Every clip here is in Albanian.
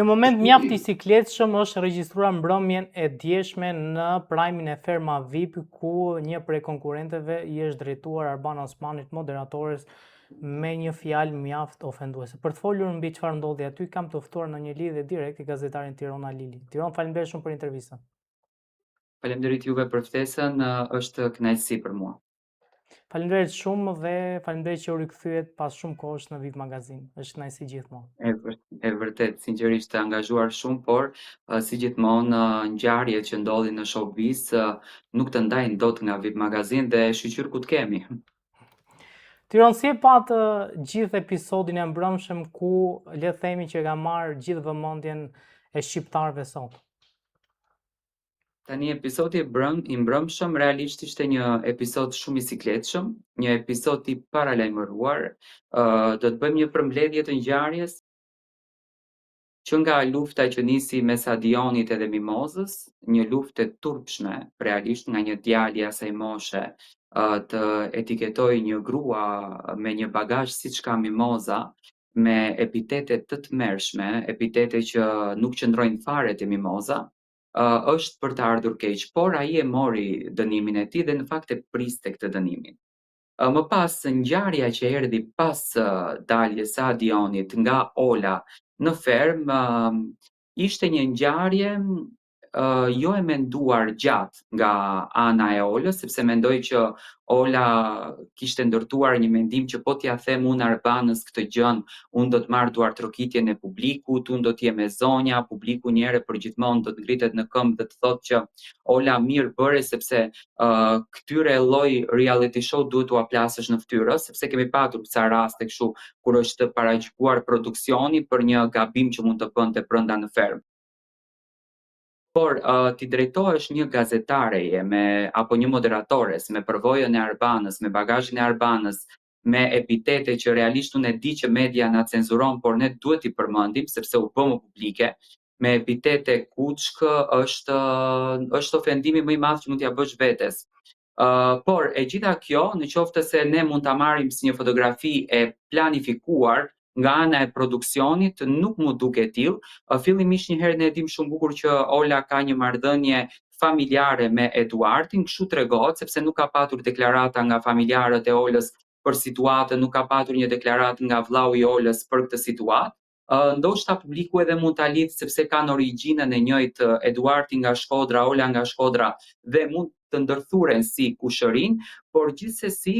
Një moment mjaft i sikletshëm është regjistruar mbrëmjen e djeshme në prime-in e Ferma VIP, ku një prej konkurrenteve i është drejtuar Arbana Osmanit, moderatores, me një fjalë mjaft ofenduese. Për të folur mbi çfarë ndodhi aty, kam të ftuar në një lidhje direkte gazetarin Tiron Halili. Tiron, faleminderit shumë për intervistën. Faleminderit juve për ftesën, është kënaqësi për mua. Faleminderit shumë dhe faleminderit që u rikthyet pas shumë kohësh në VIP Magazine. Është kënaqësi gjithmonë. E vërtet, e vërtet, sinqerisht të angazhuar shumë, por si gjithmonë ngjarjet që ndodhin në showbiz nuk të ndajnë dot nga VIP Magazine dhe shyqyr ku të kemi. Tiron, si e patë gjithë episodin e mbrëmshëm ku le të themi që ka marrë gjithë vëmendjen e shqiptarëve sot? Tani episodi i mbrëmshëm realisht ishte një episod shumë i sikletshëm, një episod i paralajmëruar. Do të bëjmë një përmbledhje të ngjarjes që nga lufta që nisi mes Adionit edhe Mimozës, një luftë e turpshme realisht nga një djalë i asaj moshe të etiketojë një grua me një bagazh siç ka Mimoza, me epitete të tmerrshme, epitete që nuk qëndrojnë fare te Mimoza, është për të ardhur keq, por ai e mori dënimin e tij dhe në fakt e priste këtë dënimin. Më pas, ngjarja që erdhi pas daljes së Adionit nga Ola në fermë, ishte një ngjarje jo e menduar gjatë nga ana e Olës, sepse mendoj që Ola kishte ndërtuar një mendim që po t'ia them unë Arbanës këtë gjën, unë do të marr duartrokitjen e publikut, unë do të jem e zonja, publiku një herë për gjithmonë do të ngritet në këmbë dhe të thotë që Ola mirë bëre sepse uh, këtyre lloj reality show duhet t'ua plasësh në fytyrë, sepse kemi patur ca raste kështu kur është paragjykuar produksioni për një gabim që mund të bënte brenda në fermë. Por, uh, t'i drejtohesh një gazetareje me apo një moderatores me përvojën e Arbanës, me bagazhin e Arbanës, me epitete që realisht unë e di që media na cenzuron, por ne duhet t'i përmendim sepse u bë më publike, me epitete kuçkë është është ofendimi më i madh që mund t'ia bësh vetes. Uh, por e gjitha kjo, në qoftë se ne mund ta marrim si një fotografi e planifikuar nga ana e produksionit, nuk m'u duk e tillë. Uh, fillimisht një herë ne e dim shumë bukur që Ola ka një marrëdhënie familjare me Eduartin, kështu tregohet sepse nuk ka patur deklarata nga familjarët e Olës për situatën, nuk ka patur një deklaratë nga vllau i Olës për këtë situatë. Ndoshta publiku edhe mund ta lidhë sepse kanë origjinën e njëjtë Eduarti nga Shkodra, Ola nga Shkodra dhe mund të ndërthuren si kushërinj, por gjithsesi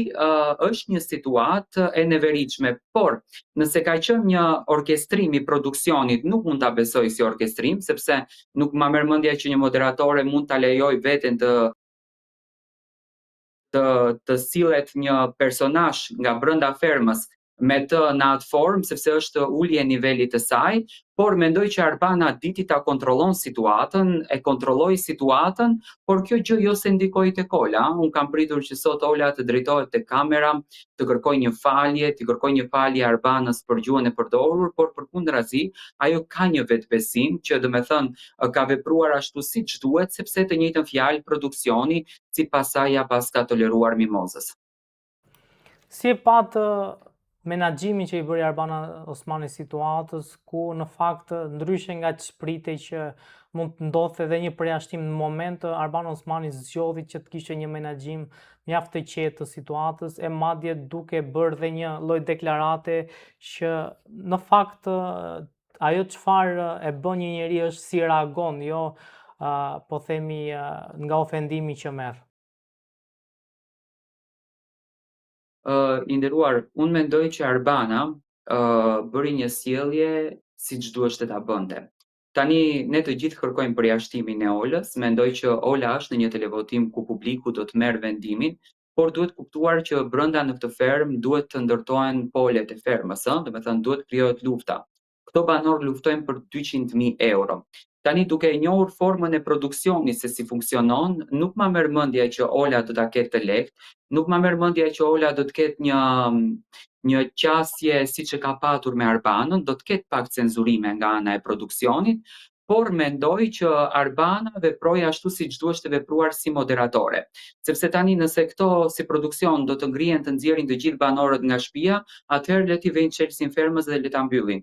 është një situatë e neveritshme. Por, nëse ka qenë një orkestrim i produksionit, nuk mund ta besoj si orkestrim, sepse nuk ma merr mendja që një moderatore mund ta lejojë veten të të të sillet një personazh nga brenda fermës me të në atë formë, sepse është ulje e nivelit të saj, por mendoj që Arbana diti ta kontrollon situatën, e kontrolloi situatën, por kjo gjë jo se ndikoi tek Ola. Unë kam pritur që sot Ola të drejtohet tek kamera, të kërkojë një falje, t'i kërkojë një falje Arbanës për gjuhën e përdorur, por përkundrazi, ajo ka një vetëbesim që domethënë ka vepruar ashtu siç duhet, sepse të njëjtën fjalë produksioni sipas saj ia paska toleruar Mimozës. Si e patë menaxhimin që i bëri Arbana Osmani situatës, ku në fakt ndryshe nga ç'pritej që mund të ndodhte edhe një përjashtim në moment, Arbana Osmani zgjodhi që të kishte një menaxhim mjaft të qetë të situatës e madje duke bërë dhe një lloj deklarate që në fakt ajo çfarë e bën një njeri është si reagon, jo po themi nga ofendimi që merr. Uh, i nderuar, unë mendoj që Arbana uh, bëri një sjellje siç duheshte ta bënte. Tani ne të gjithë kërkojmë përjashtimin e Olës, mendoj që Ola është në një televotim ku publiku do të merr vendimin, por duhet kuptuar që brenda në këtë fermë duhet të ndërtohen polet e fermës, ë, domethënë duhet krijohet lufta. Këto banorë luftojnë për 200.000 euro. Tani duke e njohur formën e produksionit se si funksionon, nuk ma merr mendja që Ola do ta ketë të lehtë, nuk ma merr mendja që Ola do të ketë një një qasje siç e ka patur me Arbanën, do të ketë pak cenzurime nga ana e produksionit, Por mendoj që Arbana veproi ashtu siç duhej të vepruar si moderatore. Sepse tani nëse këto si produksion do të ngrihen të nxjerrin të gjithë banorët nga shtëpia, atëherë le t'i vejnë çelësin fermës dhe le ta mbyllin.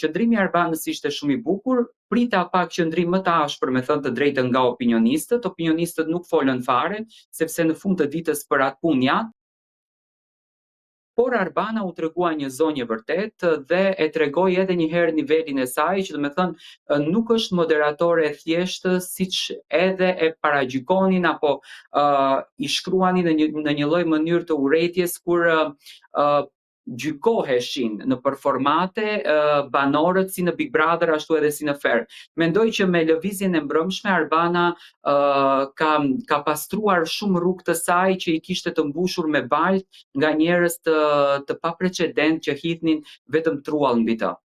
Qëndrimi i Arbanës ishte shumë i bukur, prita pak qëndrim më të ashpër, me thënë të drejtën nga opinionistët, opinionistët nuk folën fare, sepse në fund të ditës për atë punë janë, Por Arbana u tregua një zonjë e vërtetë dhe e tregoi edhe një herë nivelin e saj, që domethënë nuk është moderatore e thjeshtë siç edhe e paragjykonin apo uh, i shkruanin në një në një lloj mënyrë të urrejtjes kur uh, gjykoheshin nëpër formate uh, banorët si në Big Brother ashtu edhe si në Fermë. Mendoj që me lëvizjen e mbrëmshme Arbana uh, ka ka pastruar shumë rrugë të saj që i kishte të mbushur me baltë nga njerëz të të paprecedent që hidhnin vetëm truall mbi të.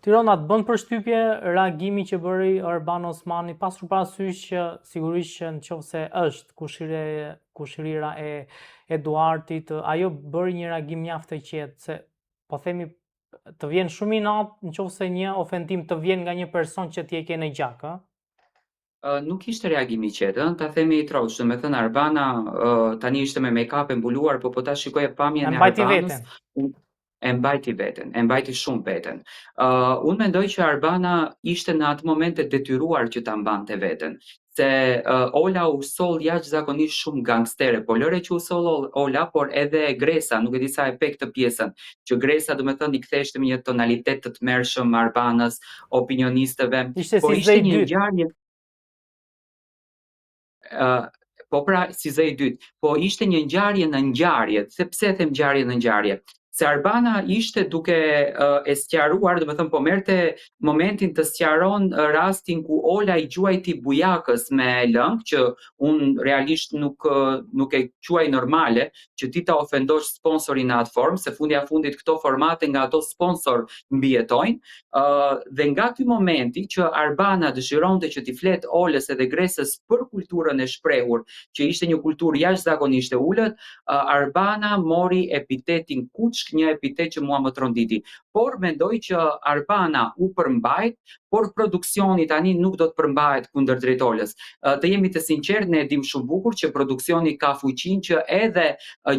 Tiron, a të bën përshtypje reagimi që bëri Arbana Osmani, pasur parasysh që sigurisht që në qoftë se është kushire, kushërira e Eduartit, ajo bëri një reagim mjaft të qetë, se po themi të vjen shumë inat në qoftë se një ofendim të vjen nga një person që ti e ke në gjak, ë? Nuk ishte reagim i qetë, ëh, ta themi troç, domethënë Arbana tani ishte me make-up e mbuluar, po po ta shikoje pamjen e Arbanës, e mbajti veten, e mbajti shumë veten. Uh, unë mendoj që Arbana ishte në atë moment e detyruar që ta mbante veten, se uh, Ola u soll jashtëzakonisht shumë gangstere, po lëre që u soll Ola, por edhe Gresa, nuk e di sa e pe këtë pjesën, që Gresa domethënë i ktheheshte me një tonalitet të tmerrshëm Arbanës, opinionistëve, ishte por si ishte një ngjarje uh, po pra si zë i dytë, po ishte një ngjarje në ngjarje, se pse them ngjarje në ngjarje? Se Arbana ishte duke uh, e sqaruar, domethënë po merrte momentin të sqaron rastin ku Ola i gjuajti bujakës me lëng, që unë realisht nuk nuk e quaj normale që ti ta ofendosh sponsorin në atë formë, se fundja fundit këto formate nga ato sponsor mbijetojnë, uh, dhe nga ky momenti që Arbana dëshironte që t'i flet Olës edhe Gresës për kulturën e shprehur, që ishte një kulturë jashtëzakonisht e ulët, uh, Arbana mori epitetin kuçk, një epitet që mua më tronditi. Por mendoj që Arbana u përmbajt, por produksioni tani nuk do të përmbahet kundërdrejt Olës. Të jemi të sinqertë, ne e dimë shumë bukur që produksioni ka fuqinë që edhe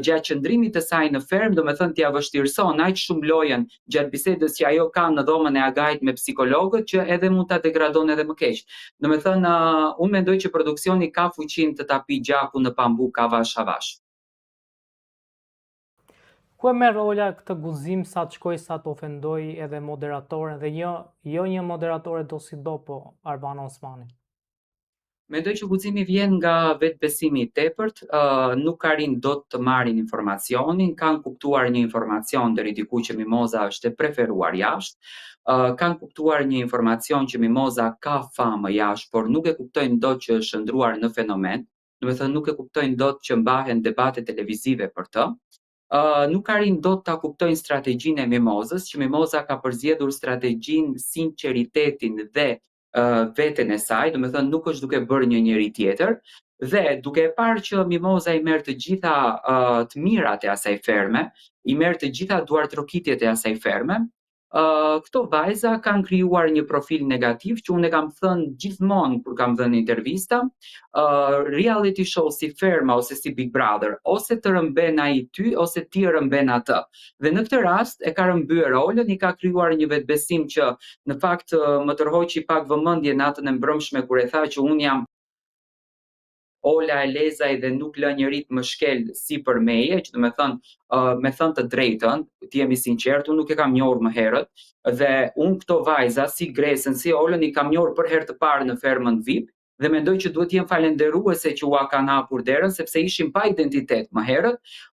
gjatë qëndrimit të saj në fermë, domethënë t'ia vështirëson aq shumë lojën gjatë bisedës që ajo ka në dhomën e agait me psikologët që edhe mund ta degradon edhe më keq. Domethënë, unë mendoj që produksioni ka fuqinë të ta pi gjakun në pambuk avash avash. Ku e merr Ola këtë guxim sa të shkojë sa të ofendojë edhe moderatoren dhe jo, jo një moderatore dosido po Arbana Osmani? Mendoj që guximi vjen nga vetëbesimi i tepërt, uh, nuk arrin dot të marrin informacionin, kanë kuptuar një informacion deri diku që Mimoza është e preferuar jashtë, uh, kanë kuptuar një informacion që Mimoza ka famë jashtë, por nuk e kuptojnë dot që është shndërruar në fenomen, domethënë nuk e kuptojnë dot që mbahen debate televizive për të. Uh, nuk arrin dot ta kuptojnë strategjinë e Mimozës, që Mimoza ka përzgjedhur strategjinë sinqeritetin dhe veten e saj, domethënë nuk është duke bërë një njeri tjetër, dhe duke e parë që Mimoza i merr të gjitha uh, të mirat e asaj ferme, i merr të gjitha duartrokitjet e asaj ferme, uh, këto vajza kanë krijuar një profil negativ që unë e kam thënë gjithmonë kur kam dhënë intervista, uh, reality show si Ferma ose si Big Brother, ose të rëmben ai ty ose ti rëmben atë. Dhe në këtë rast e ka rrëmbyer Olën, i ka krijuar një vetëbesim që në fakt më tërhoqi pak vëmendje natën e mbrëmshme kur e tha që unë jam Ola Elezaj dhe nuk lë njeri të më shkel sipër meje, që domethënë, uh, me thënë të drejtën, të jemi sinqertë, unë nuk e kam njohur më herët dhe unë këto vajza si Gresën, si Olën i kam njohur për herë të parë në fermën VIP dhe mendoj që duhet të jem falënderuese që ua kanë hapur derën sepse ishin pa identitet më herët,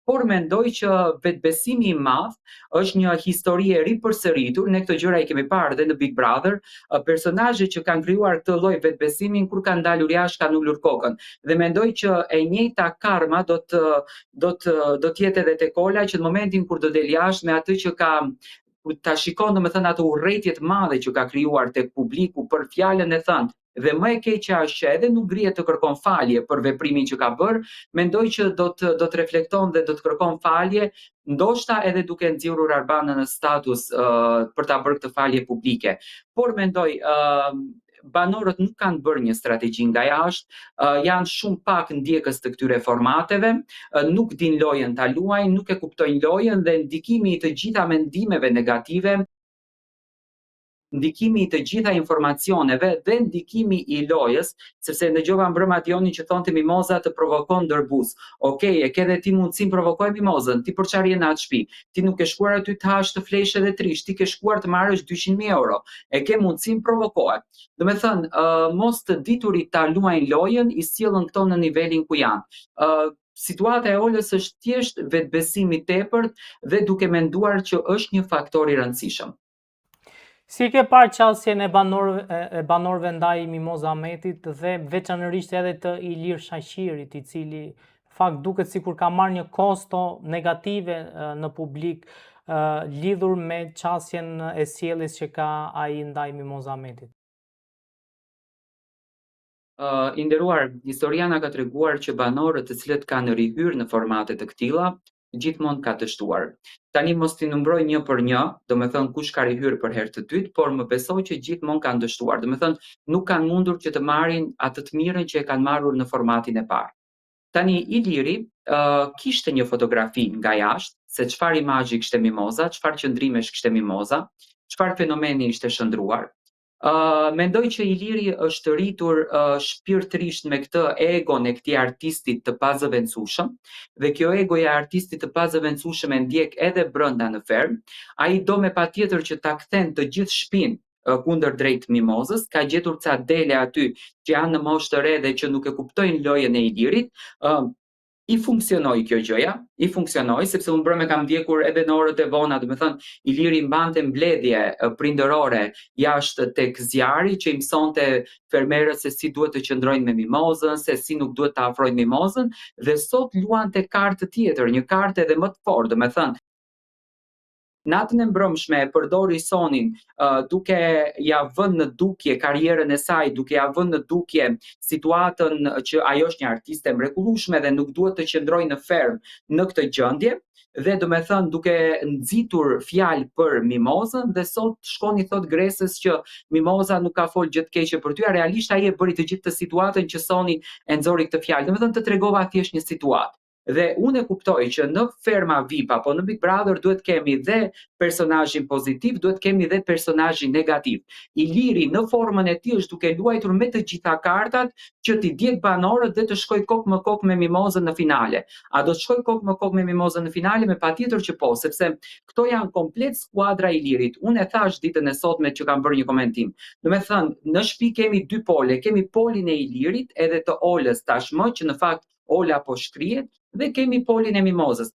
por mendoj që vetëbesimi i madh është një histori e ripërsëritur, ne këto gjëra i kemi parë dhe në Big Brother, personazhe që kanë krijuar këtë lloj vetëbesimin kur kanë dalur jashtë kanë ulur kokën. Dhe mendoj që e njëjta karma do të do të do të jetë edhe tek Ola që në momentin kur do del jashtë me atë që ka ta shikon domethënë atë urrejtje të madhe që ka krijuar tek publiku për fjalën e thënë. Dhe më e keqja është që edhe nuk ngrihet të kërkon falje për veprimin që ka bërë, mendoj që do të do të reflekton dhe do të kërkon falje, ndoshta edhe duke nxjerrur Arbanën në status uh, për ta bërë këtë falje publike. Por mendoj uh, banorët nuk kanë bërë një strategji nga jashtë, uh, janë shumë pak ndjekës të këtyre formateve, uh, nuk din lojën ta luajnë, nuk e kuptojnë lojën dhe ndikimi i të gjitha mendimeve negative ndikimi i të gjitha informacioneve dhe ndikimi i lojës, sepse ndëgjova mbrëma Dionin që thonte Mimoza të provokon ndër buzë. Okej, e ke dhe ti mundësinë provokoje Mimozën, ti për çfarë je në atë shtëpi? Ti nuk ke shkuar aty të hash, të flesh edhe të rrish, ti ke shkuar të marrësh 200.000 euro. E ke mundësinë provokoje. Domethënë, uh, mos të diturit ta luajnë lojën, i sjellën këto në nivelin ku janë. Uh, situata e Olës është thjesht vetëbesim i tepërt dhe duke menduar që është një faktor i rëndësishëm. Si ke parë qasjen e banorëve e banorëve ndaj Mimoza Ahmetit dhe veçanërisht edhe të Ilir Shaqirit, i cili në fakt duket sikur ka marrë një kosto negative në publik lidhur me qasjen e sjelljes që ka ai ndaj Mimoza Ahmetit? Uh, I nderuar, historia na ka treguar që banorët të cilët kanë rihyrë në formate të këtilla, gjithmonë ka dështuar. Tani mos t'i numëroj një për një, domethënë kush ka rihyrë për herë të dytë, por më beso që gjithmonë kanë dështuar. Domethënë nuk kanë mundur që të marrin atë të mirën që e kanë marrur në formatin e parë. Tani Iliri uh, kishte një fotografi nga jashtë se çfarë imazhi kishte Mimoza, çfarë qëndrimesh kishte Mimoza, çfarë fenomeni ishte shndërruar. Uh, mendoj që Iliri është rritur uh, shpirtërisht me këtë egon e këtij artistit të pazëvendësueshëm dhe kjo egoja e artistit të pazëvendësueshëm e ndjek edhe brenda në fermë. Ai do me patjetër që ta kthen të gjithë shpinë kundër drejt Mimozës, ka gjetur ca dele aty që janë në moshë të re dhe që nuk e kuptojnë lojën e Ilirit. Uh, i funksionoi kjo gjëja, i funksionoi sepse unë mbrëmë kam ndjekur edhe në orët e vona, domethënë Iliri mbante mbledhje prindërore jashtë tek zjarri që i mësonte fermerët se si duhet të qëndrojnë me mimozën, se si nuk duhet ta afrojnë mimozën dhe sot luante kartë tjetër, një kartë edhe më të fortë, domethënë Natën e mbrëmshme e përdori Sonin uh, duke ja vënë në dukje karrierën e saj, duke ja vënë në dukje situatën që ajo është një artiste e mrekullueshme dhe nuk duhet të qëndrojë në fermë në këtë gjendje dhe domethënë duke nxitur fjalë për Mimozën dhe sot shkon i thot Gresës që Mimoza nuk ka fol gjë të keqe për ty, a realisht ai e bëri të gjithë të situatën që Soni e nxori këtë fjalë. Domethënë të tregova thjesht një situatë. Dhe unë e kuptoj që në ferma VIP apo në Big Brother duhet kemi dhe personazhin pozitiv, duhet kemi dhe personazhin negativ. Iliri në formën e tij është duke luajtur me të gjitha kartat që t'i djeg banorët dhe të shkoj kokë më kokë me Mimozën në finale. A do të shkoj kokë më kokë me Mimozën në finale? Me patjetër që po, sepse këto janë komplet skuadra e Ilirit. Unë e thash ditën e sotme që kam bërë një komentim. Domethënë, në shtëpi kemi dy pole, kemi polin e Ilirit edhe të Olës tashmë që në fakt Ola po shkrihet dhe kemi polin e Mimozës.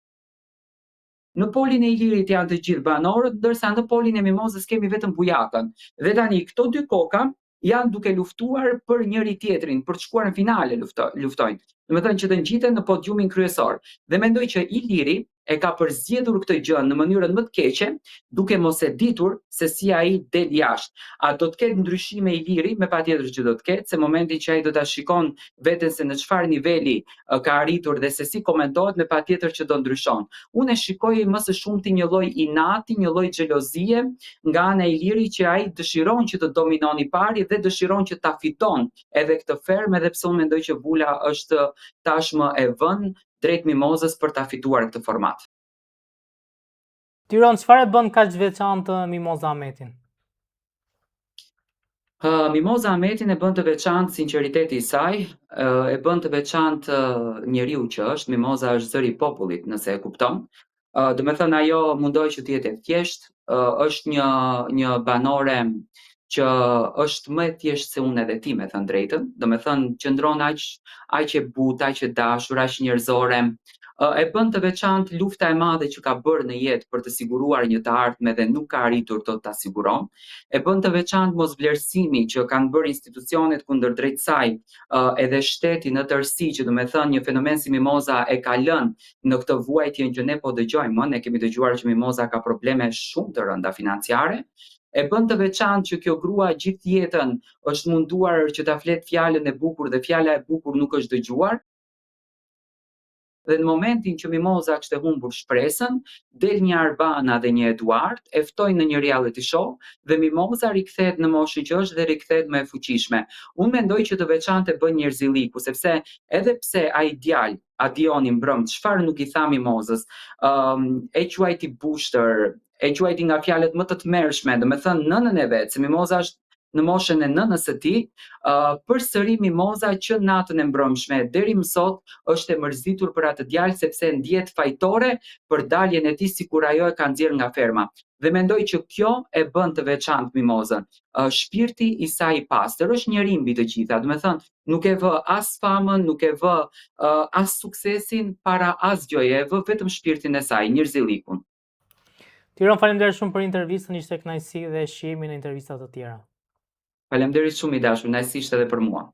Në polin e Ilirit janë të gjithë banorët, ndërsa në polin e Mimozës kemi vetëm Bujakën. Dhe tani këto dy koka janë duke luftuar për njëri tjetrin, për të shkuar në finale lufto, luftojnë. Domethënë që të ngjiten në podiumin kryesor. Dhe mendoj që Iliri e ka përzgjedhur këtë gjë në mënyrën më të keqe, duke mos e ditur se si ai del jashtë. A do të ketë ndryshime Iliri? Me patjetër që do të ketë, se momentin që ai do ta shikon veten se në çfarë niveli ka arritur dhe se si komentohet, me patjetër që do ndryshon. Unë e shikoj më së shumti një lloj inati, një lloj xhelozie nga ana e Ilirit që ai dëshiron që të dominon i pari dhe dëshiron që ta fiton edhe këtë fermë, edhe pse unë mendoj që vula është tashmë e vënë drejt Mimozës për ta fituar këtë format. Tiron, çfarë e bën kaq veçantë Mimoza Ahmetin? Uh, Mimoza Ahmetin e bën të veçantë sinqeriteti i saj, uh, e bën të veçantë uh, njeriu që është, Mimoza është zëri i popullit, nëse e kupton. Uh, domethënë ajo mundohet që të jetë e thjeshtë, uh, është një një banore që është më e thjeshtë se unë edhe ti, me thënë drejtën. Domethënë qëndron aq aq e butë, aq e dashur, aq njerëzore. E bën të veçantë lufta e madhe që ka bërë në jetë për të siguruar një të ardhme dhe nuk ka arritur dot ta siguron. E bën të veçantë mosvlerësimi që kanë bërë institucionet kundër drejt saj, edhe shteti në tërësi, që domethënë një fenomen si Mimoza e ka lënë në këtë vuajtjen që ne po dëgjojmë, ne kemi dëgjuar që Mimoza ka probleme shumë të rënda financiare. E bën të veçantë që kjo grua gjithë jetën është munduar që ta flet fjalën e bukur dhe fjala e bukur nuk është dëgjuar. Dhe në momentin që Mimoza kishte humbur shpresën, del një Arbana dhe një Eduard, e ftojnë në një reality show dhe Mimoza rikthehet në moshën që është dhe rikthehet më e fuqishme. Unë mendoj që të veçantë e bën njerëzilliku, sepse edhe pse ai djalë Adioni mbrëm, çfarë nuk i tha Mimozës, um, e quajti bushtër, e quajti nga fjalët më të tmerrshme, domethënë nënën e vet, se Mimoza është në moshën e nënës së tij, uh, përsëri Mimoza që natën e mbrëmshme deri më sot është e mërzitur për atë djalë sepse ndihet fajtore për daljen e tij sikur ajo e ka nxjerrë nga ferma. Dhe mendoj që kjo e bën të veçantë Mimozën. Uh, shpirti i saj i pastër është njeri mbi të gjitha, domethënë nuk e vë as famën, nuk e vë uh, as suksesin para asgjëje, e vë vetëm shpirtin e saj, njerëzillikun. Tiron, faleminderit shumë për intervistën, ishte kënaqësi dhe shihemi në intervista të tjera. Faleminderit shumë i dashur, kënaqësi ishte edhe për mua.